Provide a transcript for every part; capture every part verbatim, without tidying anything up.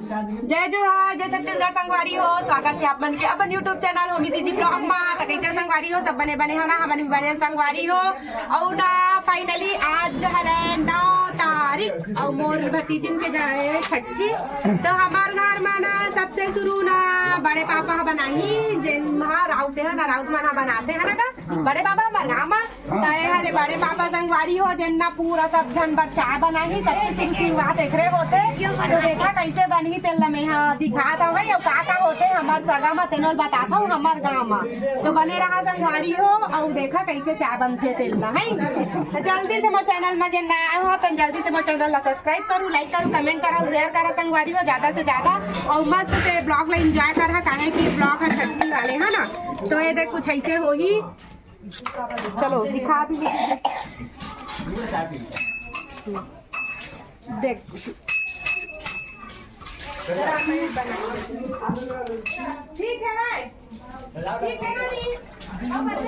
जय जोहार, जय छत्तीसगढ़ संगवारी हो। स्वागत हे आप मन के अपन YouTube channel Homi CG blog मा। त कइसे संगवारी हो, सब बने बने हो ना? हमन भी बने संगवारी हो। अउ ना finally आज हरे नौ तारीख अउ मोर भतीजिन के जाए छट्ठी। त हमर घर मा ना सबसे शुरू ना बड़े पापा ह बनाही, जेन हा राउत हे ना, राउत मन हा बनाथे है ना का? बड़े पापा हमर गाँव मा त ए हरे बड़े पापा संगवारी हो, जेन ना पूरा सब झन बर चाय बनाही, सबसे शुरू शुरुआत एकरे होथे। त देखा कइसे बनही तेन ला मैं हा दिखात हव भाई, अउ का का होथे हमर सगा मा तेन ल बतात हव हमर गाँव मा। त बने रहा संगवारी हो, अउ देखा कइसे चाय बनथे तेन ला है। त जल्दी से मोर चैनल मा जेन नया हो त जल्दी से मोर चैनल ला subscribe करू, like करू, comment करा, share करा संगवारी हो ज्यादा से ज्यादा, अउ मस्त से ब्लॉग ला enjoy करा, काहे कि ब्लॉग ह छट्ठी वाले है ना। त ए देख कुछ अइसे होही। चलो दिखा भी लीजिए। देख ठीक है, ठीक है मम्मी।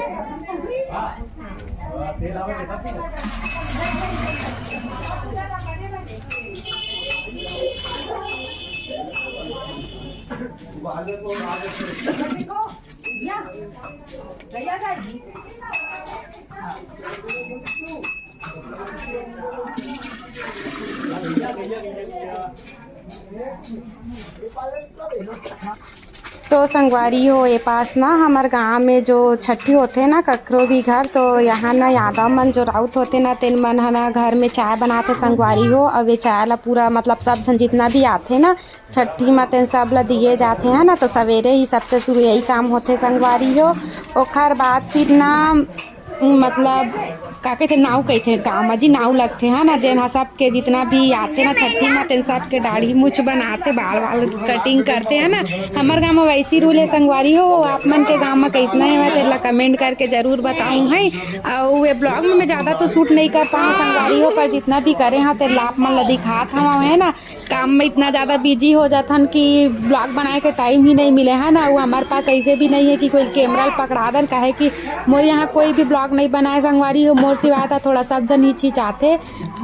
तो संगवारी हो, ए पास ना हमर गांव में जो छट्ठी होथे ना ककरो भी घर, तो यहाँ ना यादव मन जो राउत होथे ना, तेन मन ह ना घर में चाय बनाथे संगवारी हो। अउ ये चाय ला पूरा मतलब सब झन जितना भी आथे ना छट्ठी मा, तेन सब ला दिए जाथे है ना। तो सवेरे ही सबसे शुरू यही काम होथे संगवारी हो। ओखर बाद फिर ना मतलब का कहिथे, नाव कहिथे गाँव मा जी, नाव लगथे है ना, जेन ह सबके जितना भी आथे ना छट्ठी मा, तेन सबके दाढ़ी मूछ बनाथे, बाल वाल cutting करथे है ना। हमर गाँव मा वैसी rule है संगवारी हो, आप मन के गाँव मा कइसना है तेन ला comment करके जरूर बताऊँ है। अउ ये ब्लॉग में मैं ज्यादा तो shoot नहीं कर पाऊँ संगवारी हो, पर जितना भी करे हाँ तेन ला आप मन ला दिखात हवं है ना। काम में इतना ज्यादा busy हो जाथन कि ब्लॉग बनाए के टाइम ही नहीं मिले है ना। वो हमारे पास ऐसे भी नहीं है कि कोई कैमरा पकड़ा दन, काहे कि मोर यहाँ कोई भी ब्लॉग नहीं बनाए संगवारी हो, मोर सिवाय था थोड़ा सब जन हिचकिचाथे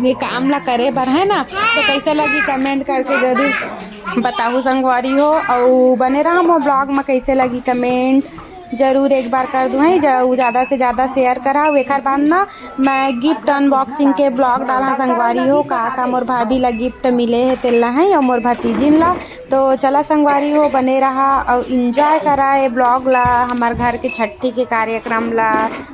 ये काम ला करे बर है ना। तो कैसे लगी comment करके जरूर बताहू संगवारी हो, अउ बने रहा मोर ब्लॉग में। कैसे लगी comment जरूर एक बार कर दू है, ज-, ज्यादा से ज्यादा share कराओ। एकर बाद ना मैं gift unboxing के ब्लॉग डाला संगवारी हो, का का मोर भाभी ला gift मिले है तेला है अउ मोर भतीजिन ला। तो चला संगवारी हो, बने रहा अउ enjoy करा ए ब्लॉग ला। हमर घर के छट्ठी के कार्यक्रम ला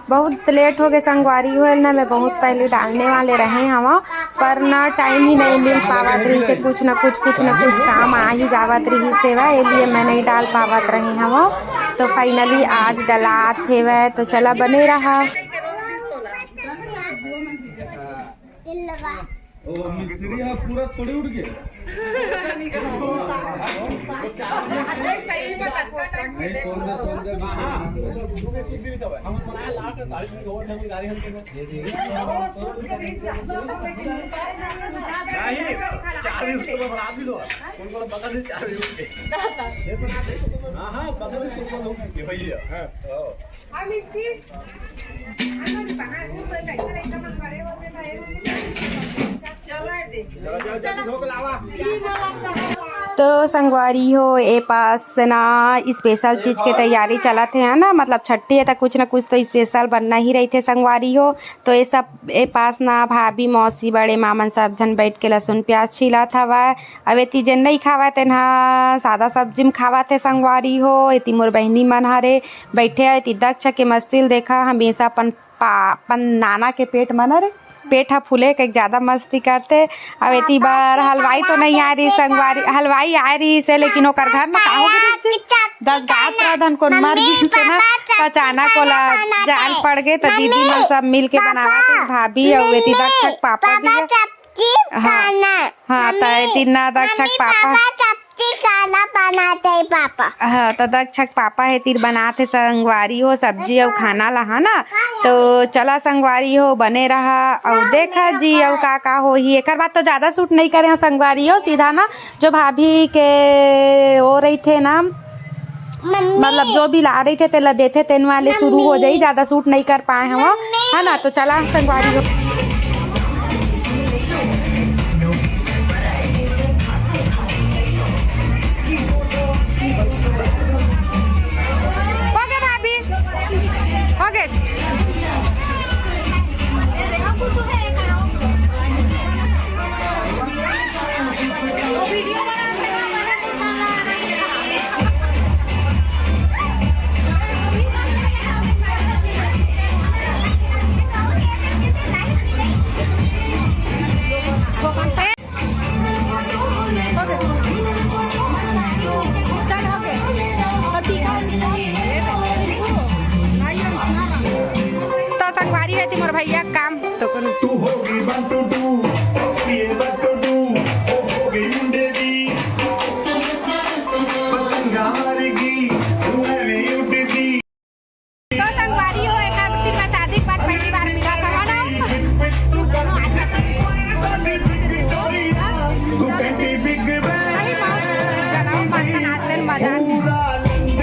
बहुत लेट हो गए संगवारी हो ना, मैं बहुत पहले डालने वाले रहे हवा, पर ना टाइम ही नहीं मिल पावत रही से, कुछ ना कुछ कुछ ना कुछ काम आ ही जावत रही सेवा, ए लिए मैं नहीं डाल पावत रहे हवा। तो finally आज डलात हेवै, तो चला बने रहा। ओ मिस्त्री ह पूरा थोड़ी उठ गए। नहीं, सोन दे, सोन दे। हाँ, हाँ। हम बनाया लाट साढ़े तीन ओवर में गाड़ी हम नहीं, चार भी उसको बना भी दो। कौन कौन बता दे, चार भी उठ गए। हाँ, हाँ, बता दे, कौन कौन उठ गए भैया। हाँ। तो संगवारी हो, ए पास ना special चीज के तैयारी चलत हे ना, मतलब छट्ठी हे त कुछ ना कुछ तो special बनना ही रहिथे संगवारी हो। तो ये सब ए पास ना भाभी, मौसी, बड़े मामन सब झन बैठ के लहसुन प्याज छीलत हवय। अब एती जेन नइ खावय तेन ह सादा सब्जी म खावत हे संगवारी हो। एती मोर बहिनी मन हरे बैठे हे, एती दक्ष के मस्ती ल देखा, हमेशा अपन पा-, अपन नाना के पेट म न रे, पेट ह फूले के ज्यादा मस्ती करथे। अब एती बार हलवाई तो नइ आय रहिस संगवारी, हलवाई आय रहिस हे, लेकिन ओकर घर म का हो गे रहिस हे? दस गात रधन कोन मर गिस हे ना, अचानक ओला जान पड़ गे, त दीदी मन सब मिल के बनावत हे, भाभी अउ एती दक्ष के पापा भी हे। हाँ, हाँ, त एती ना दक्ष के पापा सब्जी खाना बनाते पापा। हाँ, त दक्ष के पापा हे तीर बनात हे संगवारी हो सब्जी अउ खाना ला, है ना? तो चला संगवारी हो, बने रहा अउ देखा जी अउ का का होही। एकर बाद तो ज्यादा shoot नहीं करे हो संगवारी हो, सीधा ना जो भाभी के ओ रहिथे ना, मम्मी। मतलब जो भी ला रहिथे तेला देथे, तेन वाले शुरू हो जाही, ज्यादा shoot नहीं कर पाए हव, मम्मी। है ना? तो चला संगवारी हो। भैया काम तो कोनो। तू होगी वन टू टू, ओ पिए वन टू टू, ओ होगी मुंडे दी, पतंगा हार गई, तू एवे उड़ दी। तो संगवारी हो, एक आदमी के शादी के बाद पहली बार मिला था, है ना? तू कहती बिग बैन। सही बात है, जनाओ बात का नाच देन मजा। पूरा लंदन।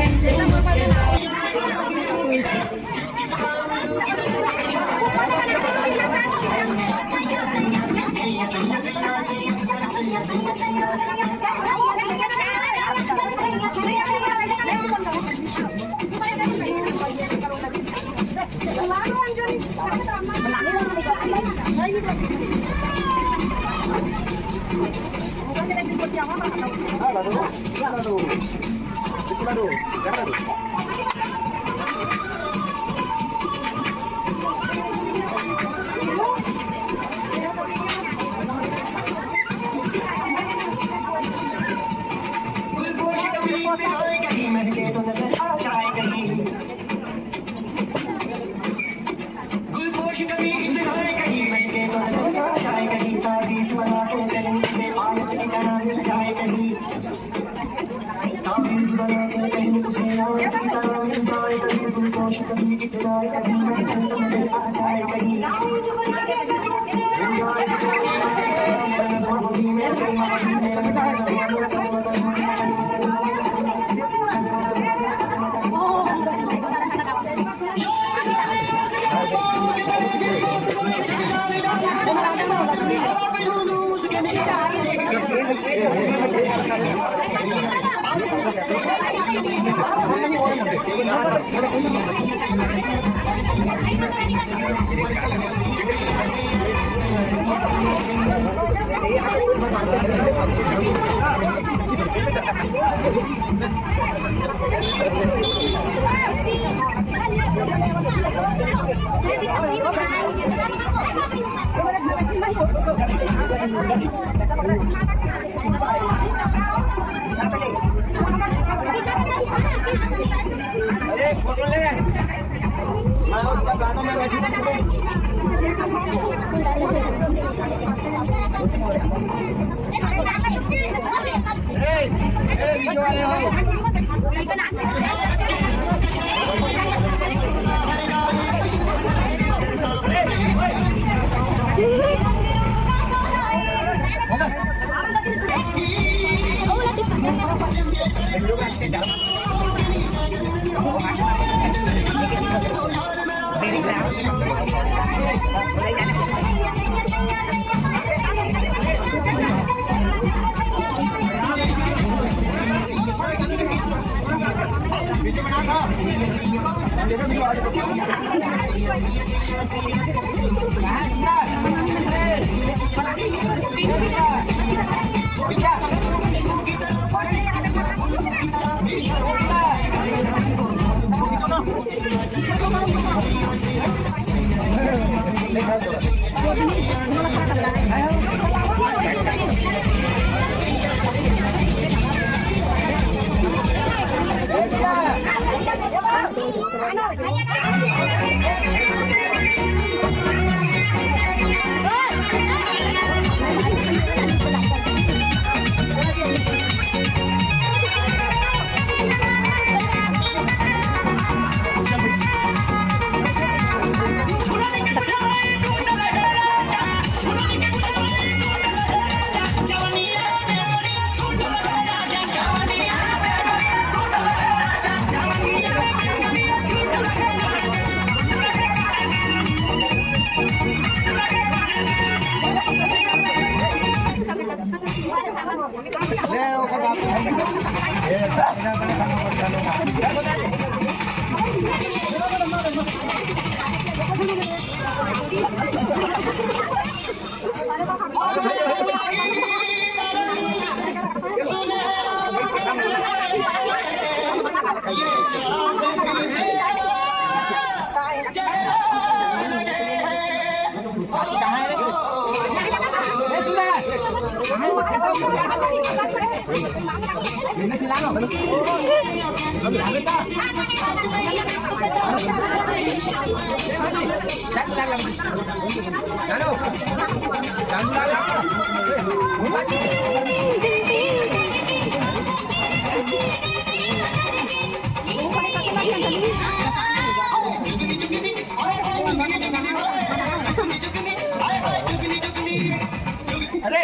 अरे,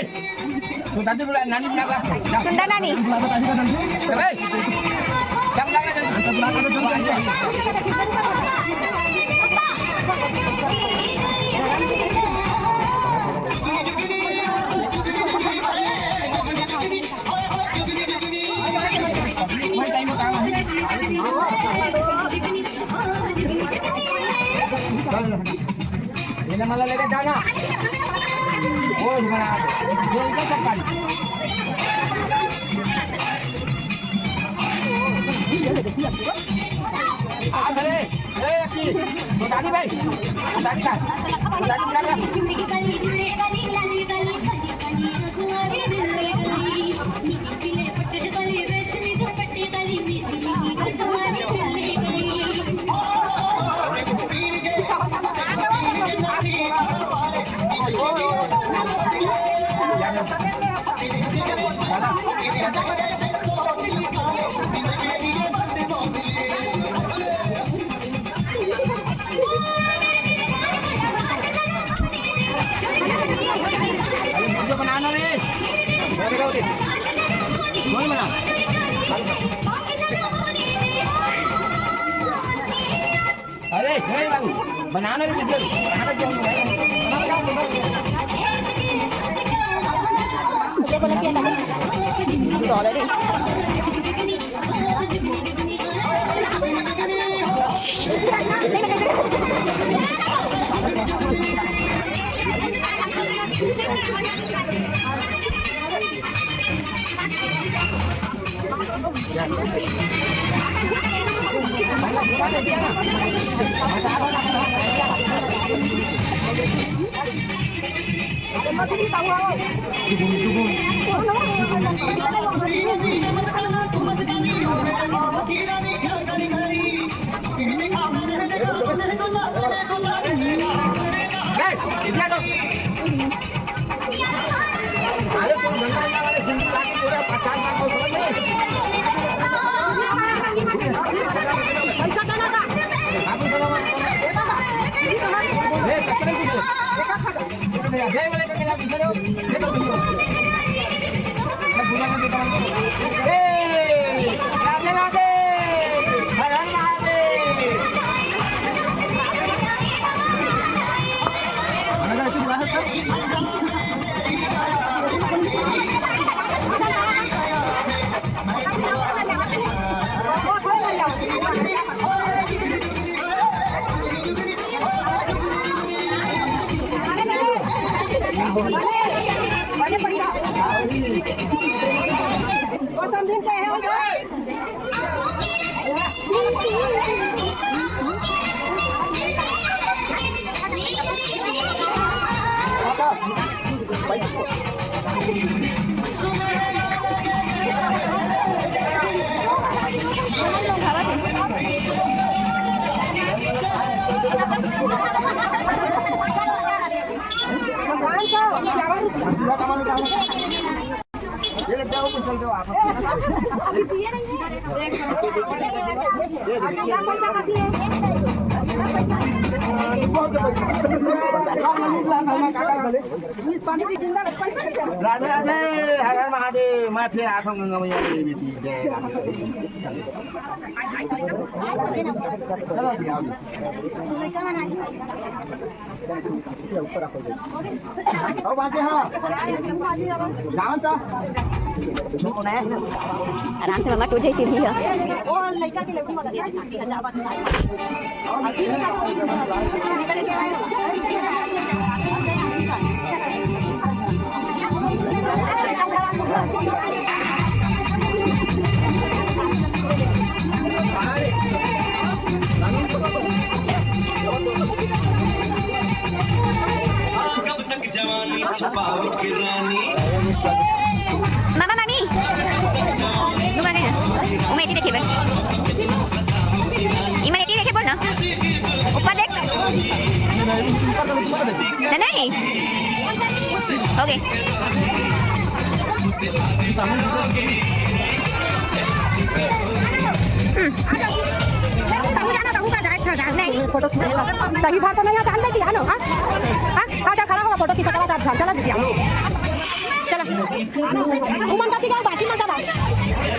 तो दादी बुला, नानी बुला ला। सुंदर नानी। अरे, क्या बुला ला? ये ना मला लेके जाना। वो बना दो। ये इधर तक काट। आ, अरे, ए, अक्की, तो दादी भाई, दादी का, दादी का। वीडियो बनाना रे। कौन बना? अरे, हे बाबू, बनाना रे वीडियो। कहाँ का क्यों बनाया? Sorry. राधे राधे। हर हर महादेव। ये ले जाओ, कुछ चल जाओ आप। राधे राधे, हर हर महादेव। मैं फिर आता हूँ गंगा मैया के लिए बेटी। जय राधे। चलो जी, आओ जी। आओ, बांधते हैं। जाओ तो। आराम से मम्मा, टूट जाए सीढ़ी है। मामा, मामी, घुमा दे ना। उमा, एती देखे बर। इमा, एती देखे बोल ना। नहीं। ओके। नहीं। फोटो खींचेगा। सही बात तो नहीं आता, अंदर की, है ना? हाँ? हाँ, हाँ, जा, खड़ा होगा, फोटो खींचा, चला, चला, चला, दीदी, हाँ। चला। उमन का दिखाओ, बाकी मत दबाओ।